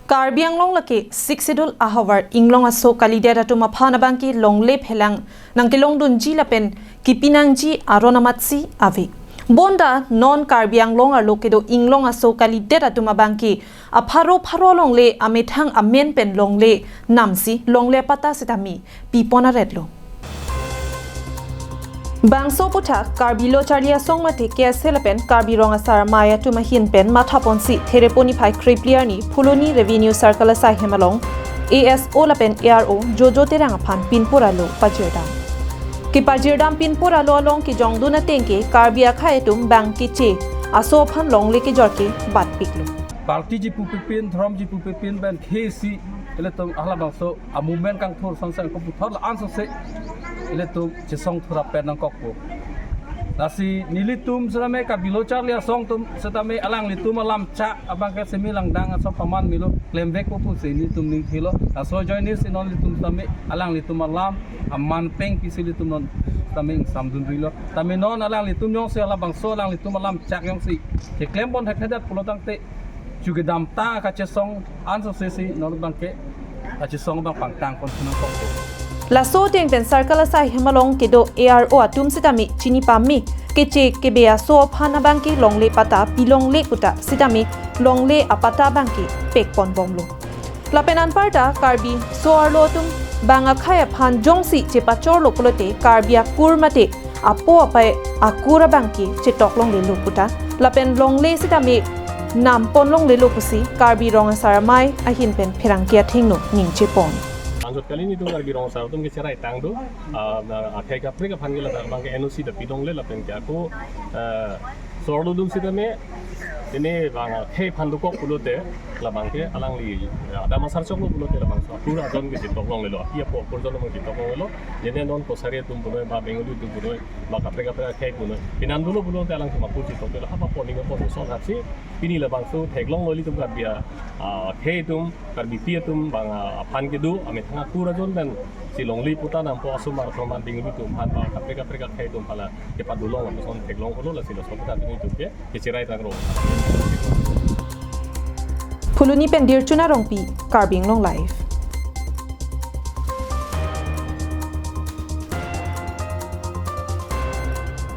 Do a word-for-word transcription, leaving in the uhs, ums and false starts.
Karbi Anglong lake Sixth Schedule ahavar inglong aso kalidet atum aphan abangke longle phelang nangkelongdunji lapen kipinangji aron amatsi ave. Bonta non Karbi Anglong arlo kedo inglong aso kalidet atum abangke apharo pharo longle amethang amen pen longle namsi longle patta sitame pipon aretlo. Bangso aphuthak Karbi Lo Charli Asong mate K S A lapen Karbi Rong Asar Amei atum ahin pen mathaponsi Therepo niphai krepli arni Phuloni Revenue Circle asaihem along A S O lapen A R O Jojo Terang aphan pinpur alo pajirdam. Kepajirdam pinpur alo along kejongdun ateng ke Karbi akhei atum bang keche aso aphan longle kejor ke batpiklo. Party ji pupipin, dhrom ji pupipin pen khesi ilitum halabangso a movement kangthur sangsang ko puthot la ansose ilitum chesong thurap pen nangkokpo. Lasi nelitum sitame Karbi Lo Charli Asong atum sitame alanglitum alam chak abangke semi langdang aso paman melo klemvekpo pusi nelitum ningthilo. Laso ajoine si non ilitum sitame alanglitum alam aman peng pisi ilitum non sitame ingsamdunrilo. Tame non alanglitum jongsi halabangso alanglitum alam chak jongsi keklem pon thekthedet pulo tangte chu kedamtang kachesong ansose si non abangke kachesong abang pangtang pon nangkokpo. Laso ateng pen circle asaihem along kedo A R O atum sitame chini pame keche kebe aso aphan abangke longle patta pilongle puta sitame longle apatta abangke pekpon bomlo. Lapen anparta Karbi so-arlo atum bang akhei aphan jongsi chepachorlo pulote Karbi akur mate apo apai akur abangke chetok longlelo puta lapen longle sitame nampon longlelo pusi Karbi Rong Asar Amei ahin pen pherangke athengno ningje pon. Anjot kali nelitum Karbi Rong Asar atum kecheraitang do, ah, na akhei kaprek aphan ke ladak abangke N O C ta pidongle lapen ke ako, ah, so-arlo atum sitame ini bang akhei aphan dokok pulote labangke alangli, ah, adam asar choklo pulote labangso akur ajon ke chetok longlelo, api apo akur ajon abang chetok longlelo. Jene non Kosari atum punoi ba Bengali atum punoi ba kaprek kaprek akhei punoi. Pinan dolo pulote alangtum akur chetok ke la hapa poning apo son hapsi pini labangso theklonglo ilitum Karbi, ah, akhei atum Karbipi atum bang, ah, aphan kedo amethang akur ajon pen si longle patta nampo asomar atum aphan Bengali atum aphan ba kaprek kaprek akhei atum aphan la kepadolong lapuson theklonglo lasi laso patta pini atum ke kecheraitang ro. Phuloni pen Dirchuna Rongpi, Karbi Anglong Live.